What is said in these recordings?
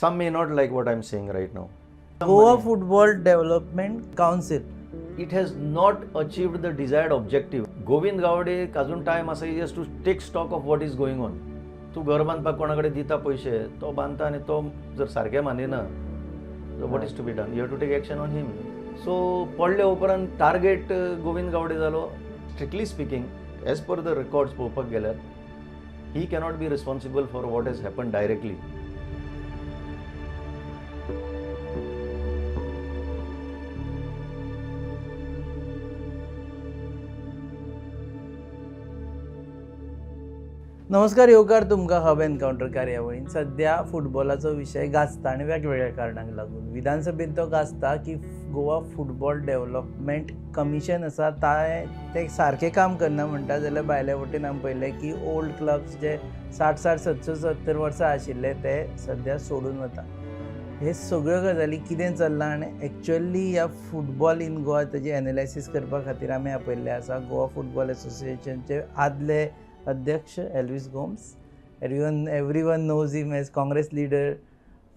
Some may not like what I am saying right now. Goa Football Development Council. It has not achieved the desired objective. Govind Gawade अजून time आसा, he has to take stock of what is going on. तूं घर बांदपाक कोणा कडेन दिता पयशे, तो बांदता आनी तो जर सारकें मानिना, what is to be done? You have to take action on him. So पडले उपरांत टार्गेट गोविंद गावडे जालो. Strictly speaking, as per the records पळोवपाक गेल्यार he cannot be responsible for what has happen directly. नमस्कार, येवकार तुमकां हब एनकावंटर कार्यावळीन. सद्या फुटबॉलाचो विशय गाजता आनी वेगवेगळ्या कारणांक लागून विधानसभेन तो गाजता की गोवा फुटबॉल डेव्हलपमेंट कमिशन आसा ते सारकें काम करना म्हणटा, जाल्यार भायले वटेन आमी पळयलें की ओल्ड क्लब्स जे 60 60 70 70 वर्सां आशिल्ले ते सद्या सोडून वता. हे सगळ्यो गजाली कितें चल्लां आनी एक्चुअली ह्या फुटबॉल इन गोवा ताजी एनालायसीस करपा खातीर आमी आपयल्ले आसा गोवा फुटबॉल एसोसिएशनचे आदले अध्यक्ष Elvis Gomes. Everyone knows him as Congress leader,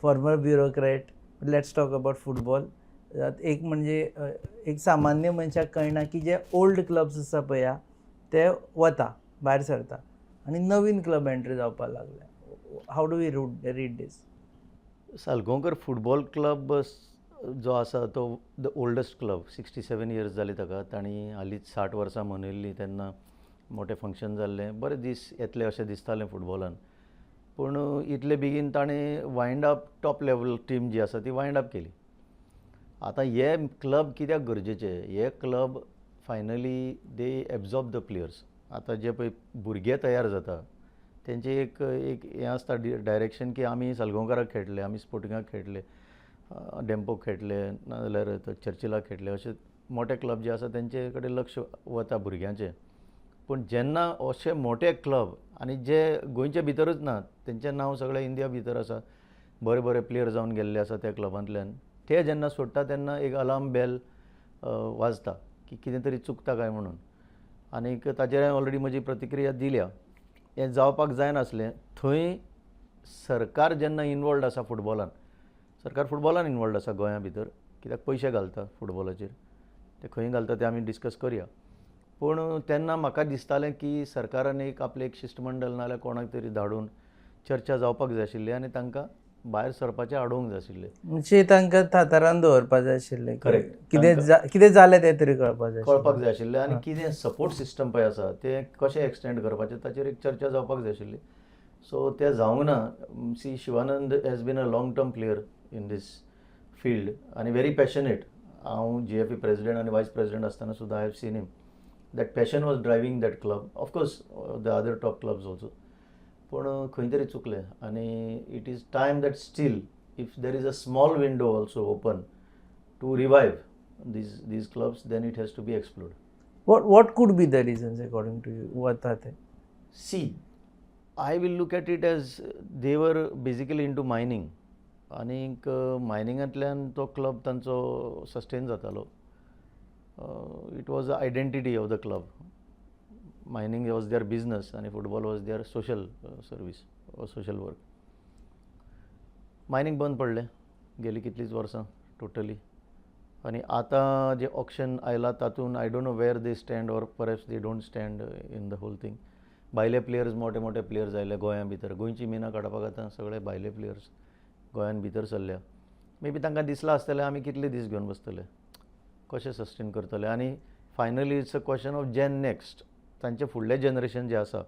former bureaucrat. Let's talk about football. एक म्हणजे एक सामान्य मनशाक कळना की जे ओल्ड क्लब्स आसा पळया ते वता भायर सरता आनी नवीन क्लब एंट्री जावपाक लागले. How do we read this? Salgaonkar football club जो आसा तो the oldest club, 67 years जाली ताका. तांणी हालींच 60 वर्सां मनयल्लीं, तेन्ना मोटें फंक्शन जाल्लें, बरे दीस येतले अशें दिसतालें फुटबॉलान. पूण इतले बेगीन ताणें wind up top level team जी आसा ती वायंड अप केली. आतां हे क्लब कित्याक गरजेचे? हे club finally they absorb the players. आतां जे पळय भुरगे तयार जाता तेंचे एक एक हें आसता डायरेक्शन की आमी सालगांवकाराक खेळटले, आमी स्पोर्टिंगाक खेळटले, डेम्पोक खेळटले, नाजाल्यार चर्चिलाक खेळटले, अशे मोटे क्लब जे आसा तेंचे कडेन लक्ष वता भुरग्यांचें. पूण जेन्ना अशे मोटे क्लब आनी जे गोंयचे भितरूच ना, तेंचें नांव सगळें इंडिया भितर आसा, बरे बरे प्लेयर जावन गेल्ले आसा त्या क्लबांतल्यान, ते जेन्ना सोडटा तेन्ना एक अलार्म बेल वाजता की कितें तरी चुकता काय म्हणून. आनीक ताचेर हांवें ऑलरेडी म्हजी प्रतिक्रिया दिल्या. हें जावपाक जायनासलें. थंय सरकार जेन्ना इनवॉल्ड आसा फुटबॉलान, सरकार फुटबॉलान इनवॉल्ड आसा गोंया भितर, कित्याक पयशे घालता फुटबॉलाचेर, ते खंय घालता ते आमी डिस्कस करया. पूण तेन्ना म्हाका दिसतालें की सरकारान एक आपलें एक शिश्टमंडळ नाजाल्यार कोणाक तरी धाडून चर्चा जावपाक जाय आशिल्ली आनी तांकां भायर सरपाचें आडोवंक जाय आशिल्लें. म्हणजे तांकां थातारान दवरपाक जाय आशिल्लें. करेक्ट. कितें जालें तें तरी कळपाक जाय, कळपाक जाय आशिल्लें. आनी कितें सपोर्ट सिस्टम पळय आसा तें कशें एक्सटेंड करपाचें ताचेर एक चर्चा जावपाक जाय आशिल्ली. सो तें जावंक ना. See, Shivanand has been a long term player in this field आनी व्हेरी पॅशनेट. हांव GFA president आनी वायस प्रेजिडेंट आसतना सुद्दां I have seen him. That passion was driving that club, of course the other top clubs also. पूण खंय तरी चुकलें आनी it is time that still if there is a small window also open to revive these clubs, then it has to be explored. What could be the reasons according to you वता ते? See, I will look at it as they were basically into mining आनीक मायनिंगांतल्यान तो club तांचो sustain जातालो. It was the identity of the club. Mining was their business and football was their social service or social work. Mining बंद पडलें गेली कितलींच वर्सां totally. आनी आतां जें ऑक्शन आयलां तातूंत I don't know where they stand or perhaps they don't stand in the whole thing. भायले प्लेयर्स, मोटे मोटे प्लेयर्स आयले गोंया भितर. गोंयची मिनां काडपाक आतां सगळे भायले प्लेयर्स गोंयान भितर सरल्या. मे बी तांकां दिसलां आसतलें आमी कितले दीस घेवन बसतले, कशें सस्टेन करतले. आनी finally it's a question of gen next, तांचे फुडलें जनरेशन जें आसा,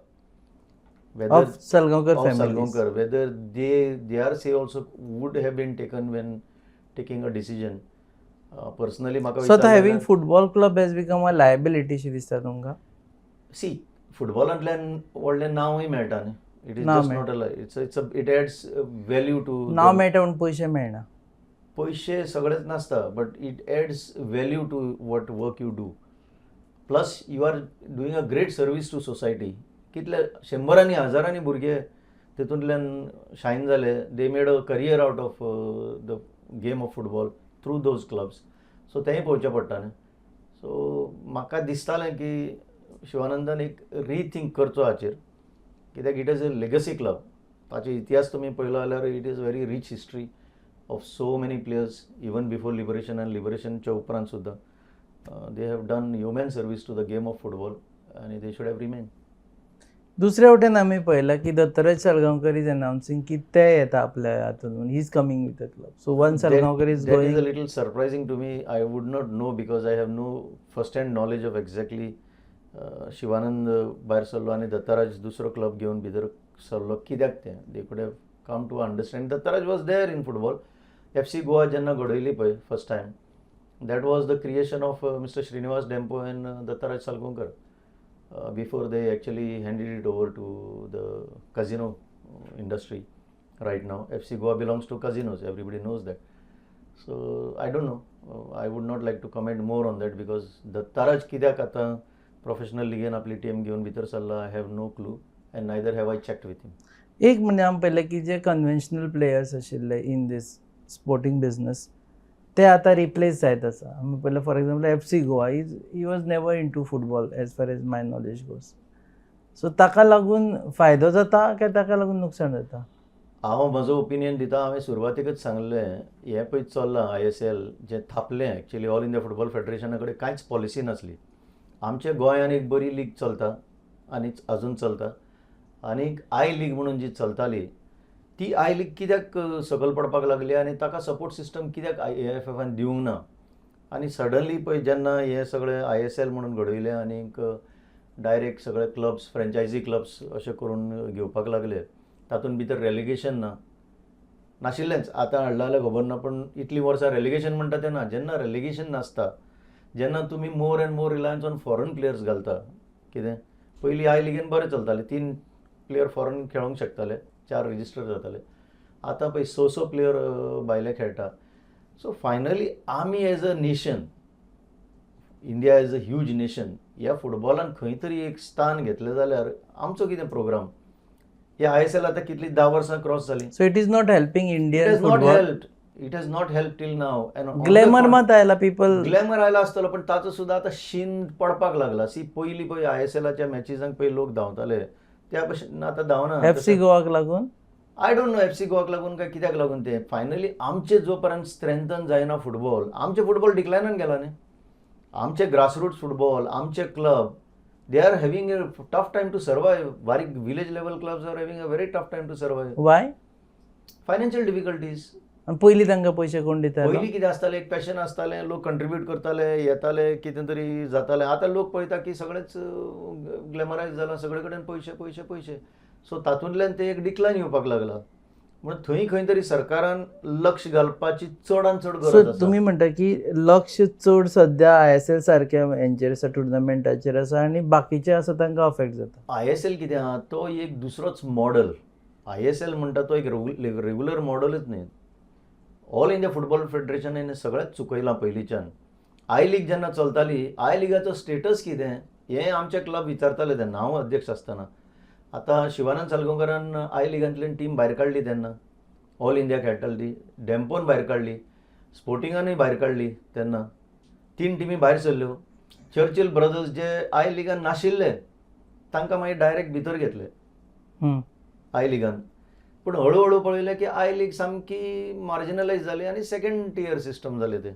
whether Salgaonkar, whether they are say also would have been taken when taking a decision. Personally म्हाका सो आतां having football club has become a liability शी दिसता तुमकां? C, फुटबॉलांतल्यान व्हडलें नांवूय मेळटा न्ही. It is just not a, it's it's it adds value to. नांव मेळटा पूण पयशे मेळना. पयशे सगळेच नासता, but it adds value to what work you do. Plus you are doing a great service to society. कितले शंबरांनी हजारांनी भुरगे तितूंतल्यान शायन जाले. They made a career out of the game of football through those clubs. So तेंय पळोवचें पडटा न्ही. So म्हाका दिसतालें की शिवानंदान एक रिथींक करचो हाचेर, कित्याक it is a legacy club. ताचे इतिहास तुमी पळयलो जाल्यार it is very rich history of so many players, even before liberation आनी लिबरेशनच्या उपरांत सुद्दां they have done human service to the game of football आनी they should have remain. दुसऱ्या वटेन आमी पळयलां की दत्तराज साळगांवकर is अनाउन्सिंग की ते येता आपल्या हातून, he is coming with the club, so one Salgaonkar is That is going. A little surprising to me. I would not know because I have no first-hand knowledge of exactly Shivanand भायर सरलो आनी दत्तराज दुसरो club घेवन भितर सरलो कित्याक तें. They could have come to understand. Dattaraj was there in football. FC Goa जेन्ना घडयली पळय first time, that was the creation of Mister Srinivas Dempo and Dattaraj Salgaonkar before they actually handed it over to the casino industry. Right now, FC Goa belongs to casinos. Everybody knows that. So I don't know. I would not like to comment more on that because Dattaraj कित्याक आतां professional ligand आपली team घेवन भितर सरला, I have no clue and neither have I checked with him. एक म्हणजे आमी पळयलें की जे कन्वेन्शनल प्लेयर्स आशिल्ले इन दीस स्पोर्टींग बिजनस ते आतां रिप्लेस जायत आसा. आमी पळयलें, for example, FC Goa is he was never into football as far as my knowledge goes, so ताका लागून फायदो जाता काय ताका लागून नुकसाण जाता? हांव म्हजो ओपिनियन दिता. हांवें सुरवातेकच सांगलें, हें पळय चल्लां ISL जें थापलें, एक्चुअली ऑल इंडिया फुटबॉल फेडरेशना कडेन कांयच पॉलिसी नासली. आमच्या गोंयान एक बरी लीग चलता आनी अजून चलता आनीक I league म्हणून जी चलताली ती I league कित्याक सकयल पडपाक लागली आनी ताका सपोर्ट सिस्टम कित्याक एआयएफएफान दिवंक ना? आनी सडनली पळय जेन्ना हें सगळें ISL म्हणून घडयलें आनीक डायरेक्ट सगळे क्लब्स, फ्रेंचायजी क्लब्स अशें करून घेवपाक लागले, तातूंत भितर रेलिगेशन ना, नाशिल्लेंच. आतां हाडलां जाल्यार खबर ना, पूण इतलीं वर्सां रेलिगेशन म्हणटा तें ना. जेन्ना रेलिगेशन नासता, जेन्ना तुमी more and more reliance on foreign players घालता, कितें पयलीं I लिगेन बरें चलतालें, तीन प्लेयर फॉरन खेळोंक शकताले, चार रजिस्टर जाताले. आतां पळय स स प्लेयर भायले खेळटा. सो फायनली आमी as a nation, India as a huge nation, ह्या फुटबॉलान खंय तरी एक स्थान घेतलें जाल्यार आमचो कितें प्रोग्राम? हे ISL आतां कितलीं 10 वर्सां क्रॉस जालीं. So it is not helping it Indian has not football. Helped. It has not helped till now. Glamour मात आयला पिपल. ग्लॅमर आयला आसतलो, पण ताचो सुद्दां आतां शीन पडपाक लागला. सी, पयलीं पळय ISLाच्या मॅचिजांक पळय लोक धांवताले, त्या भशेन आतां धांवना. एफ सी गोवाक लागून. I don't know FC गोवाक लागून काय कित्याक लागून ते. फायनली आमचे जो पर्यंत स्ट्रेंथन जायना फुटबॉल, आमचे फुटबॉल डिक्लायनान गेला न्ही. आमचे ग्रासरूट फुटबॉल, आमचे club, they are having a tough time to survive. बारीक village level clubs are having a very tough time to survive. Why? Financial difficulties. आनी पयलीं तांकां पयशे कोण दितालो? पयलीं कितें आसतालें, एक पॅशन आसतालें, लोक कंट्रिब्यूट करताले, येताले, कितें तरी जातालें. आतां लोक पळयता की सगळेच ग्लॅमरायज जालां, सगळे कडेन पयशे पयशे पयशे. सो तातूंतल्यान ते एक डिक्लायन येवपाक लागला. म्हणून थंय खंय तरी सरकारान लक्ष घालपाची चडान चड सो गरज आसा. तुमी म्हणटा की लक्ष चड सध्या ISL सारक्या हेंचेर आसा, टुर्नामेंटाचेर आसा आनी बाकीचे आसा तांकां अफेक्ट जाता. ISL कितें आहा, तो एक दुसरोच मॉडल. ISL म्हणटा तो एक रेगुलर मॉडलच न्ही. ऑल इंडिया फुटबॉल फेडरेशनान सगळेंच चुकयलां पयलींच्यान. I league जेन्ना चलताली, I लिगाचो स्टेटस कितें हें आमचे क्लब विचारताले तेन्ना हांव अध्यक्ष आसतना. आतां शिवानंद सालगांवकारान I लिगांतल्यान टीम भायर काडली तेन्ना ऑल इंडिया खेळटाली ती. डेम्पोन भायर काडली, स्पोर्टिंगानूय भायर काडली. तेन्ना तीन टिमी भायर सरल्यो. चर्चिल ब्रदर्स जे I लिगान नाशिल्ले तांकां मागीर डायरेक्ट भितर घेतले I लिगान. पूण हळू हळू पळयलें की I league सामकी मार्जिनलायज जाली आनी सेकंड टियर सिस्टम जालें तें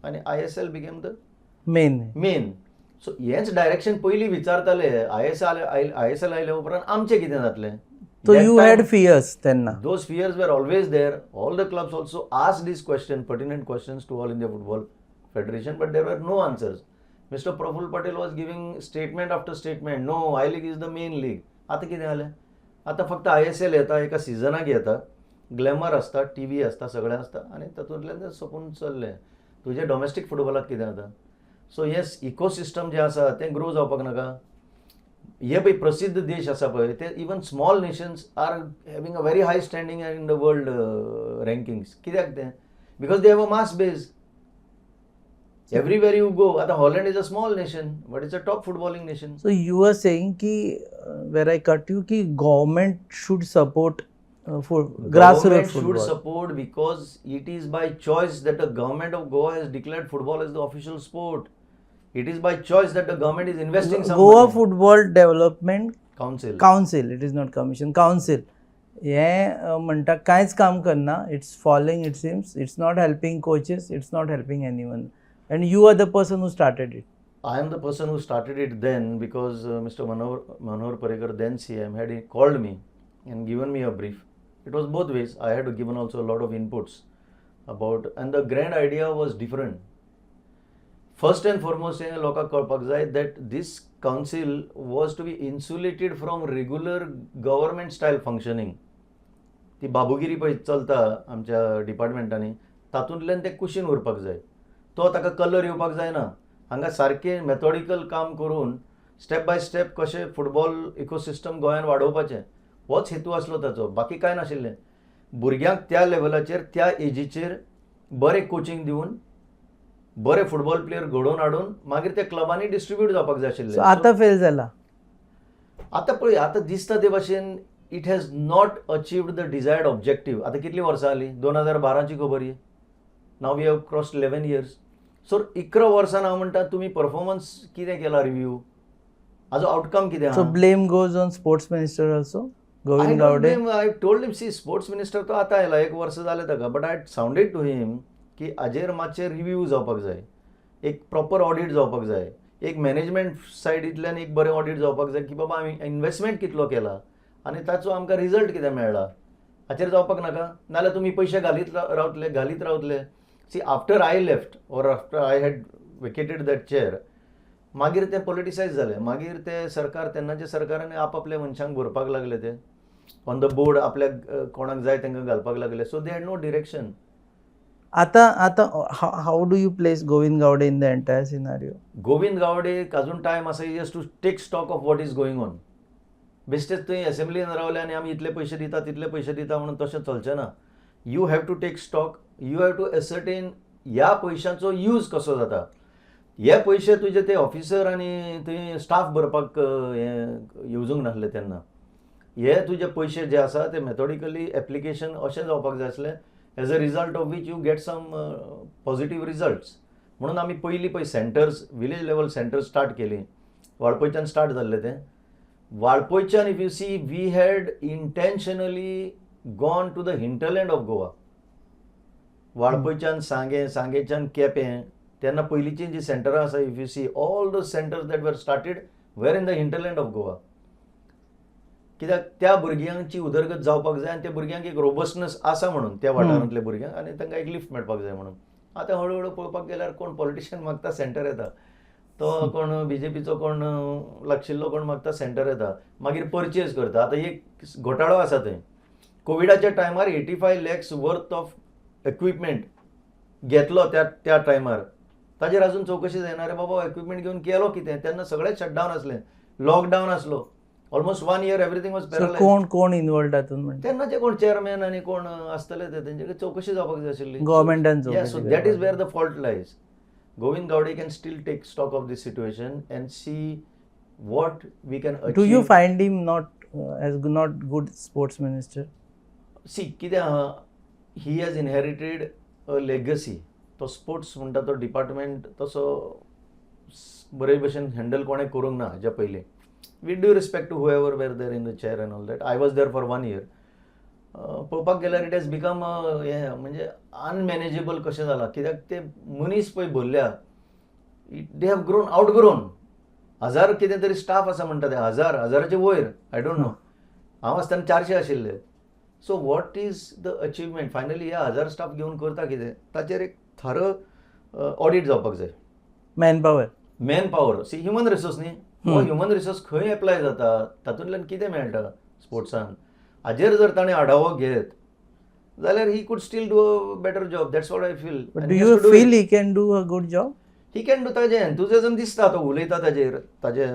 आनी ISL became the main. Main. So हेंच डायरेक्शन पयलीं विचारताले, ISL, ISL आयल्या उपरांत आमचें कितें जातलें? So you had fears तेन्ना? Those fears were always there. All the clubs also asked these question, pertinent questions to All India Football Federation, but there were no answers. Mr. Praful Patel was giving statement after statement, "No, I League is the main league." आतां कितें जालें? आतां फक्त ISL येता, एका सिजनाक येता, glamour आसता, TV आसता, सगळें आसता आनी तातूंतल्यान तें सोंपून चल्लें. तुजें डॉमेस्टीक फुटबॉलाक कितें जाता? सो येस, इकोसिस्टम जें आसा तें ग्रो जावपाक नाका? हे पळय प्रसिद्ध देश आसा पळय ते, even small nations are having a very high standing in the world rankings. कित्याक तें? Because they have a mass base. Everywhere you go, आतां Holland is a small nation, but it's a top footballing nation. So you are saying की, वेर I cut you, की government should support for grassroot Government should football. Support because it is by choice that the government of Goa has declared football as the official sport. It is by choice that the government is investing some Goa money. Football development Council. Council, it is not commission, council. हें म्हणटा कांयच काम करना. It's falling, it seems. It's not helping coaches, it's not helping anyone, and you are the person who started it. I am the person who started it then because Mr. Manohar Parrikar, then CM, had called me and given me a brief. It was both ways. I had given also a lot of inputs about, and the grand idea was different. First and foremost, हें लोकांक कळपाक जाय that this council was to be insulated from regular government style functioning. ती बाबुगिरी पळय चलता आमच्या डिपार्टमेंटांनी, तातूंतल्यान ते कुशीन उरपाक जाय. तो ताका कलर येवपाक जायना. हांगा सारकें मेथॉडिकल काम करून स्टेप बाय स्टेप कशें फुटबॉल इकोसिस्टम गोंयान वाडोवपाचें, होच हेतू आसलो ताचो, बाकी कांय नाशिल्लें. भुरग्यांक त्या लेवलाचेर, त्या एजीचेर बरें कोचिंग दिवन बरे फुटबॉल प्लेयर घडोवन हाडून मागीर ते क्लबांनी डिस्ट्रिब्यूट जावपाक जाय आशिल्ले. सो आतां फेल जाला. आतां पळय, आतां दिसता ते भाशेन it has not achieved the desired objective. आतां कितलीं वर्सां जालीं? 2012ची खबर ही. Now we have crossed 11 years. So 11 वर्सां हांव म्हणटा, तुमी परफॉर्मन्स कितें केला, रिव्यू हाजो आउटकम कितें सो आहा? Blame goes on sports minister also, Govind Gaude. I told him, see, sports minister तो आतां आयला, एक वर्स जालें ताका, but I sounded to him की हाजेर मातशें रिव्यू जावपाक जाय, एक प्रॉपर ऑडीट जावपाक जाय, एक मॅनेजमेंट सायडींतल्यान एक बरें ऑडीट जावपाक जाय की बाबा आमी इनवेस्टमेंट कितलो केला आनी ताचो आमकां रिजल्ट कितें मेळ्ळा, हाचेर जावपाक नाका? नाल्यार तुमी पयशे घालीत रावतले, घालीत रावतले. See, after I left or after I had vacated that chair, मागीर तें पॉलिटिसायज जालें. मागीर ते सरकार, तेन्नाचे सरकारान आपआपल्या मनशांक भरपाक लागले ते ऑन the board, आपल्याक कोणाक जाय तांकां घालपाक लागले. So they had no direction. आतां आतां how do you place Govind Gaude in the entire scenario? Govind Gawde अजून टायम आसा just to take stock of what is going on. बेश्टेच थंय एसेंब्लीन रावले आनी आमी इतले पयशे दिता, तितले पयशे दिता म्हणून तशें चलचें ना. You have to take stock, you have to ascertain ह्या पयशांचो यूज कसो जाता. हे पयशे तुजे ते ऑफिसर आनी थंय स्टाफ भरपाक हें येवजूंक नासले तेन्ना. हे तुजे पयशे जे आसा ते मेथॉडिकली एप्लिकेशन अशें जावपाक जाय आसलें, as a result of which you get some positive results. म्हणून आमी पयलीं पळय centres, village level centres start केलीं. वाळपयच्यान स्टार्ट जाल्लें तें. वाळपयच्यान if you see, we had intentionally gone to the hinterland of Goa. वाळपयच्यान सांगें, सांगेच्यान केपें. तेन्ना पयलींचीं जीं सेंटरां आसा, if you see, all those centres that were started were in the hinterland of Goa. कित्याक त्या भुरग्यांची उदरगत जावपाक जाय आनी त्या भुरग्यांक एक रोबस्टनस आसा म्हणून, त्या वाठारांतल्या भुरग्यांक, आनी तांकां एक लिफ्ट मेळपाक जाय म्हणून. आतां हळू हळू पळोवपाक गेल्यार कोण पॉलिटिशियन मागता, सेंटर येता. तो कोण बीजेपीचो कोण लागशिल्लो कोण मागता, सेंटर येता, मागीर परचेज करता. आतां एक घोटाळो आसा थंय. कोविडाच्या टायमार 85 lakhs worth of equipment घेतलो त्या त्या टायमार. ताजेर अजून चवकशी जायना. रे बाबा, इक्विपमेंट घेवन केलो कितें? तेन्ना सगळें शटडावन आसलें, लॉकडावन आसलो, almost one year everything was so paralyzed. कोण कोण इन्वॉल्ड तातूंत म्हणटा? तेन्नाचे कोण चेअरमॅन आनी कोण आसतले ते, तेंचे कडेन चवकशी जावपाक जाय आशिल्ली. गव्हर्मेंटान Yeah, so चवकशी that is करपाक. where the fault lies. Govind Gaude can still take stock of this situation and see what we can achieve. Do you find him not as not good sports minister? See, कितें आहा, he has inherited a legacy. तो sports म्हणटा तो department तसो बरे भशेन handle कोणें करूंक ना हाज्या पयलीं. With due respect to whoever were there in the chair and all that, I was there for one year. पळोवपाक गेल्यार it has become हें म्हणजे अनमॅनेजेबल कशें जालां. कित्याक ते मनीस पळय भरल्या, they have grown outgrown. हजार कितें तरी स्टाफ आसा म्हणटा ते, हजार, हजाराचे वयर, I don't know. हांव आसतना 400 आशिल्ले. So what is the achievement finally? ह्या हजार स्टाफ घेवन करता कितें? ताचेर एक थारो ऑडीट जावपाक जाय. Man power. Man power, see, human resource न्ही हो. ह्युमन रिसोर्स खंय एप्लाय जाता, तातूंतल्यान कितें मेळटा स्पोर्ट्सान, हाजेर जर ताणें आढावो घेत जाल्यार he could still do a better job. That's what I feel. But do you feel he can do a good job? He can do. ताजें एन्थुजियाजम दिसता. तो उलयता ताजेर, ताजे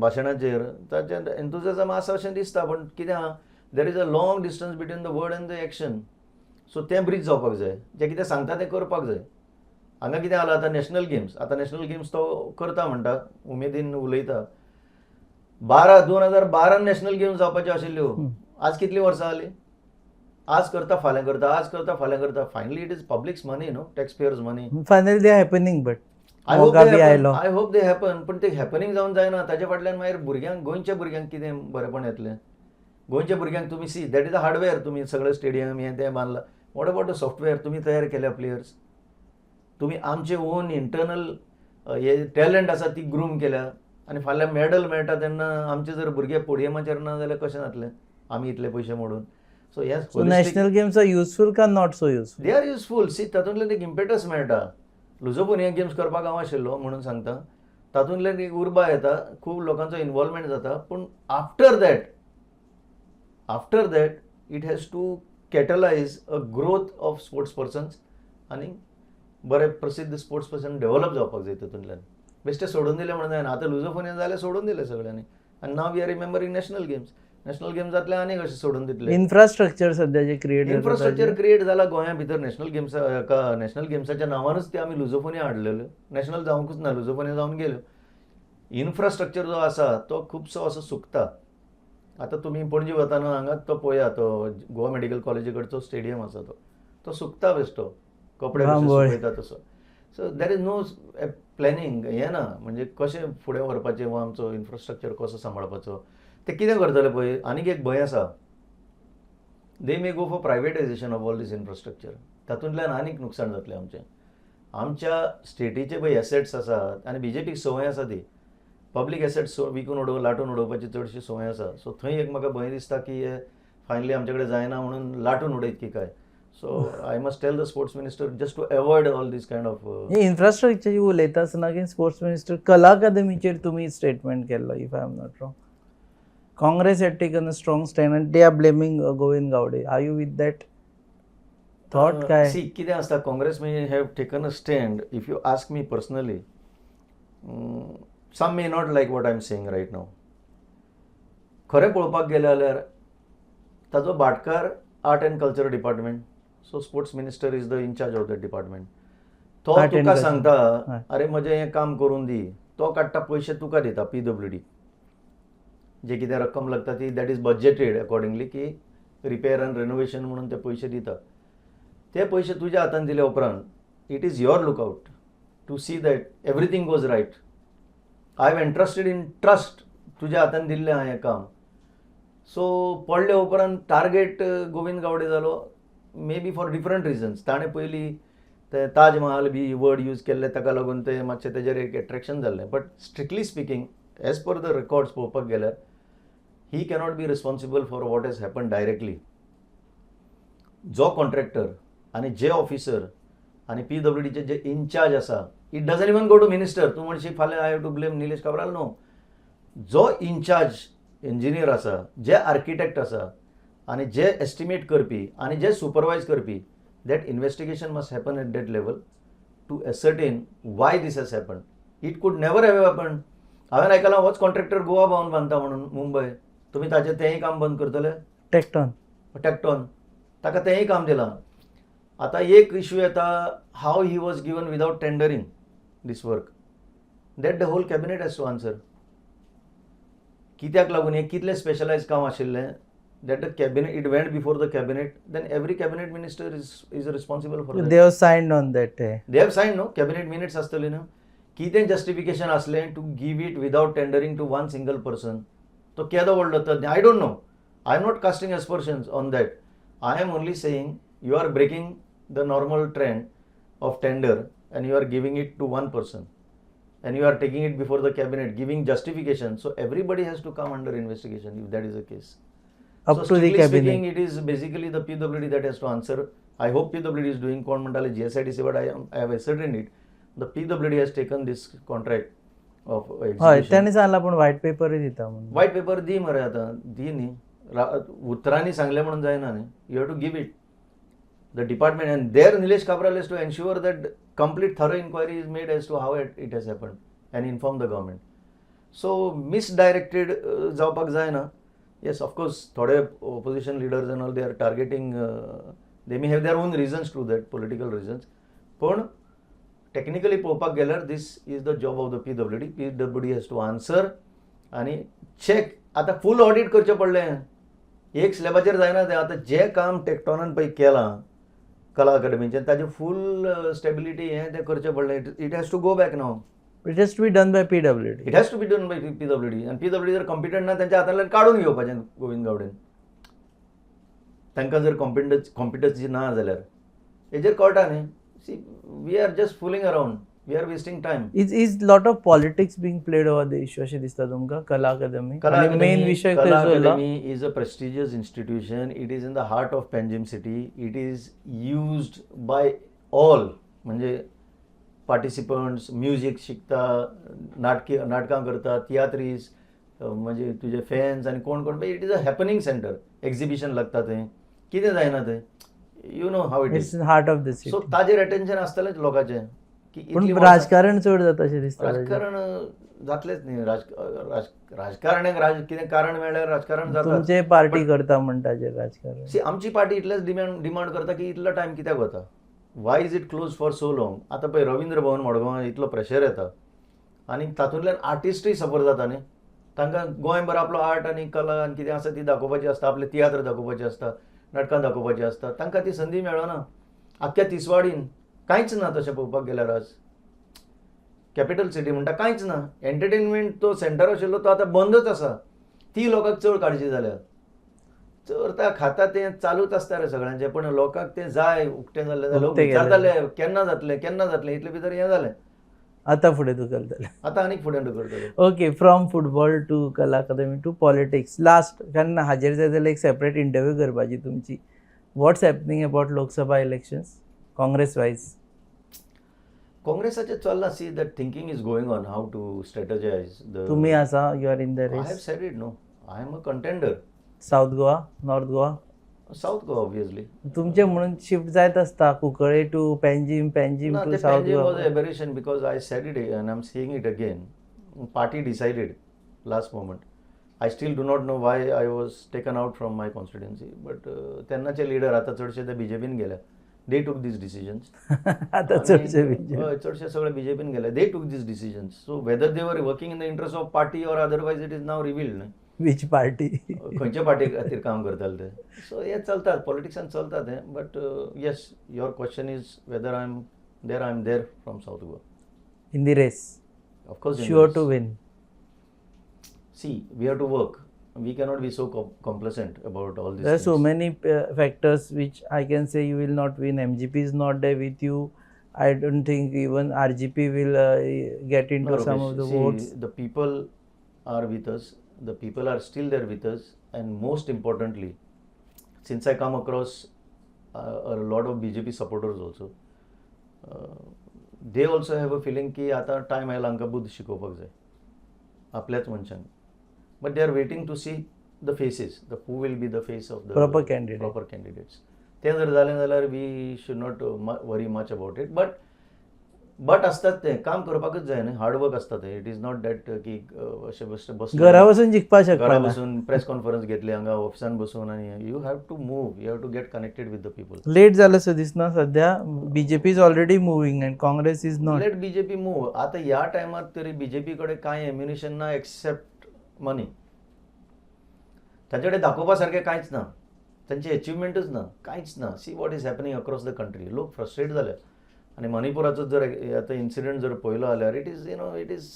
भाशणाचेर ताजें एन्थुजियाजम आसा अशें दिसता. पण कितें आहा, there is a long distance between the word and the action. So तें ब्रीज जावपाक जाय. जें कितें सांगता तें करपाक जाय. हांगा कितें जालां आतां, नॅशनल गेम्स. आतां नॅशनल गेम्स तो करता म्हणटा, उमेदीन उलयता. बारा 2012 नॅशनल गेम्स जावपाच्यो आशिल्ल्यो. आज कितलीं वर्सां जालीं? आज करता, फाल्यां करता, आज करता, फाल्यां करता. Finally it is public's money, no, tax payers' money. Finally they happening, but I hope मोगा बी आयलो. I hope they happen. पण ते हॅपनिंग जावन जायना. ताजे फाटल्यान मागीर भुरग्यांक, गोंयच्या भुरग्यांक कितें बरेंपण येतलें? गोंयच्या भुरग्यांक तुमी, see, that is a hardware. तुमी सगळें स्टेडियम हें तें बांदलां. What about the software? तुमी तयार केल्या प्लेयर्स? तुमी आमचे ओन इंटरनल हे टॅलंट आसा ती ग्रूम केल्या आनी फाल्यां मॅडल मेळटा तेन्ना आमचे जर भुरगे पोडियमाचेर ना जाल्यार कशें जातलें आमी इतले पयशे मोडून? सो हे so national games are useful का not so useful? They are useful. See, तातूंतल्यान एक इम्पेटस मेळटा. लुजोफोनिया गेम्स करपाक हांव आशिल्लो म्हणून सांगता. तातूंतल्यान एक उर्बा येता, खूब लोकांचो इनवॉल्वमेंट जाता. पूण after that it has to catalyze a growth of sports persons आनी बरे प्रसिद्ध स्पोर्ट्स पर्सन डेव्हलप जावपाक जाय. तातूंतल्यान बेश्टें सोडून दिलें म्हणून जायना. आतां लुजोफोनिया जालें, सोडून दिलें सगळ्यांनी आनी now we are remembering national games. National games जातले आनी कशें सोडून दितले? इन्फ्रास्ट्रक्चर सध्या जे क्रिएट इन्फ्रास्ट्रक्चर क्रिएट जाला गोंया भितर नॅशनल गेम्स, नॅशनल गेम्साच्या नांवानच ते आमी लुजोफोनिया हाडलेल्यो. नॅशनल जावंकूच ना, लुजोफोनिया जावन गेल्यो. इन्फ्रास्ट्रक्चर जो आसा तो खुबसो असो सुकता. आतां तुमी पणजे वतना हांगा तो पळया, तो गोवा मेडिकल कॉलेजी कडचो स्टेडियम आसा तो, तो सुकता बेश्टो, कपडे कशे बांबोळे. सुकयता तसो. So there is no planning हें ना, म्हणजे कशें फुडें व्हरपाचें वा आमचो इन्फ्रास्ट्रक्चर कसो सांबाळपाचो. ते कितें करतले पळय, आनीक एक भंय आसा, they may go for privatization of all this infrastructure. तातूंतल्यान आनीक नुकसाण जातलें आमचें. आमच्या स्टेटीचे पळय एसेट्स आसात आनी बीजेपीक संवय आसा ती पब्लीक एसेट्स विकून उडोव, लाटून उडोवपाची चडशी संवय आसा. सो थंय एक म्हाका भंय दिसता की हे फायनली आमचे कडेन जायना म्हणून लाटून उडयत की काय. So I must tell the sports minister just to avoid all this kind of hey infrastructure उलयता आसतना की स्पोर्ट्स मिनिस्टर, कला अकादमीचेर तुमी स्टेटमेंट केल्लो, if I am not wrong. Congress had taken a strong stand and they are blaming Govind Gaude. Are you with that thought काय? C, कितें आसता, Congress may have taken a stand. If you ask me personally, some may not like what I am saying right now. खरें पळोवपाक गेलें जाल्यार ताजो भाटकार art and culture department. So sports minister is the incharge of that department. तो Art and तुका culture. सांगता, अरे म्हजें हें काम करून दी. तो काडटा पयशे, तुका दिता. पीडब्ल्यूडी जे कितें रक्कम लागता ती, that is budgeted accordingly की रिपेर आनी रेनोवेशन म्हणून ते पयशे दिता. ते पयशे तुज्या हातान दिले उपरांत it is your lookout to see that everything goes right. I have entrusted in trust, तुज्या हातान दिल्लें हांवें हें काम. सो पडले उपरांत टार्गेट गोविंद गावडे जालो, maybe for different reasons. ताणें पयलीं ते ताज महाल बी वर्ड यूज केल्ले, ताका लागून ते मातशें तेजेर एक एट्रेक्शन जाल्लें. But strictly speaking, as per the records पळोवपाक गेल्यार ही cannot be responsible for what has happen directly. जो कॉन्ट्रॅक्टर आनी जे ऑफिसर आनी पीडब्ल्यूडीचे जे इन्चार्ज आसा, it doesn't even go to minister. तूं म्हणशी फाल्यां I have to blame Nilesh Cabral. No, जो in-charge engineer आसा, जे आर्किटेक्ट आसा आनी जे एस्टिमेट करपी आनी जे सुपरवायज करपी, that investigation must happen at that level to ascertain why this has happen. It could never have happen. हांवें आयकलां होच कॉन्ट्रॅक्टर गोवा भवन बांदता म्हणून मुंबय. तुमी ताचें तेंय काम बंद करतले? टेक्टॉन. टेक्टॉन, ताका तेंय काम दिलां. आतां एक इशू येता, how he was given without tendering this work, that the whole cabinet has to answer. कित्याक लागून हें कितलें स्पेशलायज काम आशिल्लें, that the cabinet, it went before the cabinet, then every cabinet minister is responsible for. They have signed on that. They have sign, no? Cabinet minutes आसतले न्हू? कितें justification आसलें to give it without tendering to one single person? तो केदो व्हडलो तज्ञ, I don't know. I am not casting aspersions on that. I am only saying you are breaking the normal trend of tender and you are giving it to one person and you are taking it before the cabinet, giving justification. So everybody has to come under investigation if that is the case. Up So to the strictly cabinet. speaking, it is basically the PWD that has to answer. I hope PWD is doing. कोण म्हणटाले GSIDC, but I have ascertained it. The PWD has taken this contract of हय. Execution. ताणें सांगलां, पूण white पेपरूय दिता म्हणून. White paper दी मरे आतां, दी न्ही. उतरांनी सांगलें म्हणून जायना न्ही. You have to give it, the department, and there Nilesh Cabral has to ensure that complete thorough inquiry is made as to how it has happen and inform the government. So misdirected जावपाक जायना. येस, of course थोडे opposition leaders and all, they are targeting. They may have their own reasons to that, political reasons, पूण technically पळोवपाक गेल्यार this is the job of the PWD. PWD has to answer आनी check. आतां फूल audit करचें पडलें, एक स्लॅबाचेर जायना तें. आतां जें काम टेक्टॉनान पळय केलां कला अकादमीचें, ताजें फूल स्टेबिलिटी हें तें करचें पडलें. It has to go back now. It has to be done by PWD. It has to be done by PWD आनी पीडब्ल्यूडी जर कॉम्पिटंट ना, तेंच्या हातांतल्यान काडून घेवपाचें गोविंद गावडेन. तांकां जर कॉम्पिटन्सी ना जाल्यार हेजेर कळटा न्ही. See, we are just fooling around, we are wasting time. Is lot of politics being played over the issue अशें दिसता तुमकां? कला अकादमी कला मेन विशय Kala थंय चल्ला. Academy is a prestigious institution. It is in the heart of Panjim city. It is used by all, म्हणजे participants music शिकता, नाटकी नाटकां करता, तियात्रीस, म्हणजे तुजे फॅन्स आनी कोण कोण. It is a happening center. Exhibition लागता थंय, कितें जायना थंय, you know how it it's is. Heart of the so city. ताजेर अटेन्शन आसतलेंच लोकांचें की पूण इतलीं वर्सां- राजकारण चड जाता अशें दिसता ताजेर. राजकारण जातलेंच न्ही. राजकारण्याक कितें कारण मेळ्ळ्यार राजकारण जाता. तुमचे पार्टी करता म्हण ताजेर राजकारण. सी, आमची पार्टी इतलेच डिमांड करता की इतलो टायम कित्याक वता, why is it close for so long. आतां पळय, रवींद्र भवन मडगांवां इतलो प्रेशर येता आनी तातूंतल्यान आर्टिस्टूय सफर जाता न्ही. तांकां गोंयभर आपलो आर्ट आनी कला आनी कितें आसा ती दाखोवपाची आसता, आपले तियात्र दाखोवपाचे आसता, नाटकां दाखोवपाची आसता, तांकां ती संदी मेळना. आख्ख्या तिसवाडीन कांयच ना तशें पळोवपाक गेल्यार. आज कॅपिटल सिटी म्हणटा, कांयच ना. एंटरटेनमेंट तो सेंटर आशिल्लो तो आतां बंदच आसा. ती लोकांक चड काळजी जाल्या. चोरता खाता तें चालूच आसता रे सगळ्यांचें, पण लोकांक तें जाय उक्तें जाल्लें. लोक उक्तें केलें. विचारताले केन्ना जातलें, केन्ना जातलें, इतले भितर हें जालें. आतां फुडें धुकलतले. आतां आनीक फुडें धुकलतले. Okay, from football to Kala Academy to politics, last, कारण हाजेर जाय जाल्यार एक सेपरेट इंटरव्यू करपाची तुमची. What's happening about Lok Sabha elections, Congress wise? काँग्रेसाचें चल्लां. See, that thinking is going on, how to strategize the तुमी आसा, you are in the I have race. Said it, no, I am a contender. South Goa, North Goa? South Goa, obviously. तुमचे म्हणून shift जायत आसता, Cuncolim two Panjim, Panjim ना two ते south Panjim was Goa. Aberration because I said it and I am saying it again. Party decided last moment. I still do not know why I was taken out from my constituency, but तेन्नाचे leader आतां चडशे ते बीजेपीन गेल्या. They took these decisions. आतां चडशे BJP. हय, चडशे सगळे बीजेपीन गेले. They took these decisions. So whether they were working in the interest of party or otherwise, it is now revealed न्हय. Which party? खंयच्या पार्टी खातीर काम करताले ते. सो हें चलतात, पॉलिटिक्सान चलता तें. But yes, your question is whether I am there. I am there from South Goa. In the race? Of course. Sure to win? See, we have to work. We cannot be so complacent about all these There are so things. Many factors which I can say you will not win. MGP is not there with you. I don't think even RGP will get into No, some Rupesh, of the see, votes. The people are with us. The people are still there with us, and most importantly, since I come across a lot of BJP supporters also, they also have a feeling की आतां time आयला, हांकां बुद्द शिकोवपाक जाय आपल्याच मनशांक. But they are waiting to see the faces, the who will be the face of the Proper candidate. Proper candidates. तें जर जालें जाल्यार we should not worry much about it. But आसतात तें काम करपाकच जाय न्हय, हार्ड वर्क आसता तें. It is not that की अशें बस बसले घरा बसून जिखपाक घरा शकना. बसून प्रेस कॉन्फरन्स घेतली हांगा ऑफिसान बसून आनी you have to move, you have to get connected with the people. Late जालें सो दिसना सध्या. BJP is already moving and Congress is not. Let BJP move. आतां ह्या टायमार तरी बीजेपी कडेन कांय एम्युनिशन ना एक्सेप्ट मनी. तांचे कडेन दाखोवपा सारकें कांयच ना, तांची एचिवमेंटूच ना, कांयच ना. See what is happening across the country. लोक फ्रस्ट्रेट जाले आनी मणिपुराचो जर आतां इन्सिडंट जर पळयलो जाल्यार it is you know it is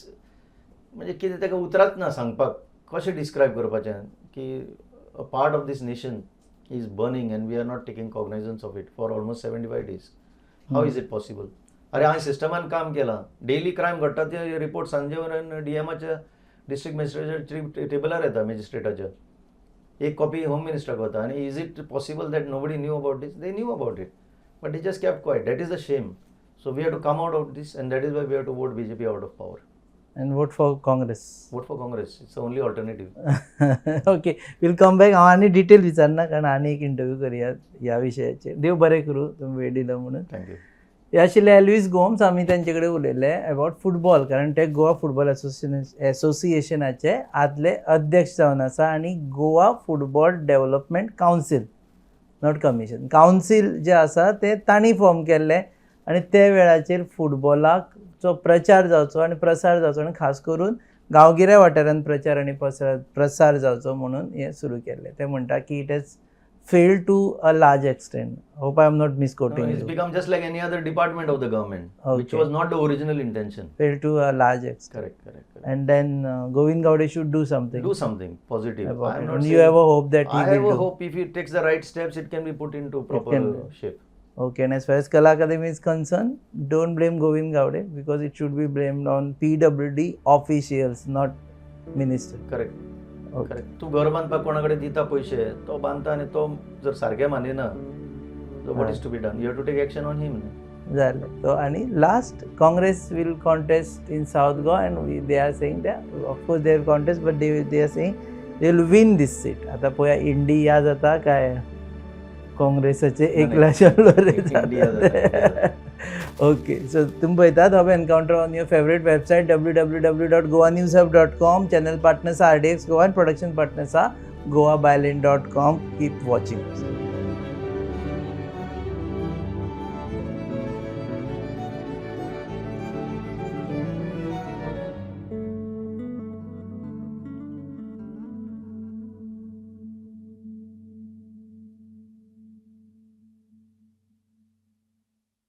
म्हणजे कितें ताका उतरांच ना सांगपाक, कशें डिस्क्रायब करपाचें की a part of this nation is burning and we are not taking cognizance of it for almost 75 days. How is it possible? अरे, हांवें सिस्टमान काम केलां. डेली क्रायम घडटा ते रिपोर्ट सांजे मेरेन डीएमाच्या, डिस्ट्रिक्ट मॅजिस्ट्रेटाच्या टेबलार येता, मॅजिस्ट्रेटाच्या. एक कॉपी होम मिनिस्टराक वता. आनी is it possible that nobody knew about this? They knew about it, but they just kept quiet. That is the shame. So we have to come out of this, and that is why we have to vote BJP out of power. And vote for Congress. Vote for Congress. It's the only alternative. Okay, we'll come back. हांव आनी detail विचारना, कारण आनी एक interview करुया ह्या विशयाचेर. देव बरें करूं, तुमी वेळ दिलो म्हणून. Thank you. हे आशिल्ले एल्वीस गोम्स. आमी तांचे कडेन उलयले अबावट फुटबॉल, कारण ते गोवा फुटबॉल एसोसिएशनाचे आदले अध्यक्ष जावन आसा आनी Goa Football Development Council, not commission, council जे आसा ते तांणी फॉर्म केल्लें आनी ते वेळाचेर फुटबॉलाचो प्रचार जावचो आनी प्रसार जावचो आनी खास करून गांवगिऱ्या वाठारांत प्रचार आनी प्रसार जावचो म्हणून हें सुरू केल्लें. ते म्हणटा की it has failed to a large extent. Hope I am not No, misquoting. It's become just like any other department of the government, which Okay. was not the original intention. Failed to a large extent. Correct, correct, correct. And then Govind Gaude should do something. Do something positive. About I am it. Not And you have a hope that he I will have a do. Hope if he takes the right steps, it can be put into proper can be. Shape. Okay, and as far as Kala Academy is concerned, don't blame Govind Gaude because it should be blamed on PWD officials, not minister. Correct. Okay. Correct. तूं घर बांदपाक कोणा कडेन दिता पयशे, तो बांदता आनी तो जर सारकें मानिना, what is to be done? You have to take action on him. जालें. So आणि last, Congress will contest in South Goa and they are saying that of course they will contest, but they are saying they will win this seat. आता पळोवया India जाता काय काँग्रेसाचे एकला नाही. India जाता. Okay, so तुमी पळयतात Hub Encounter on your favourite website www.goanewshub.com. Channel partners R DX Goa and production partners are goabyline.com. Keep watching.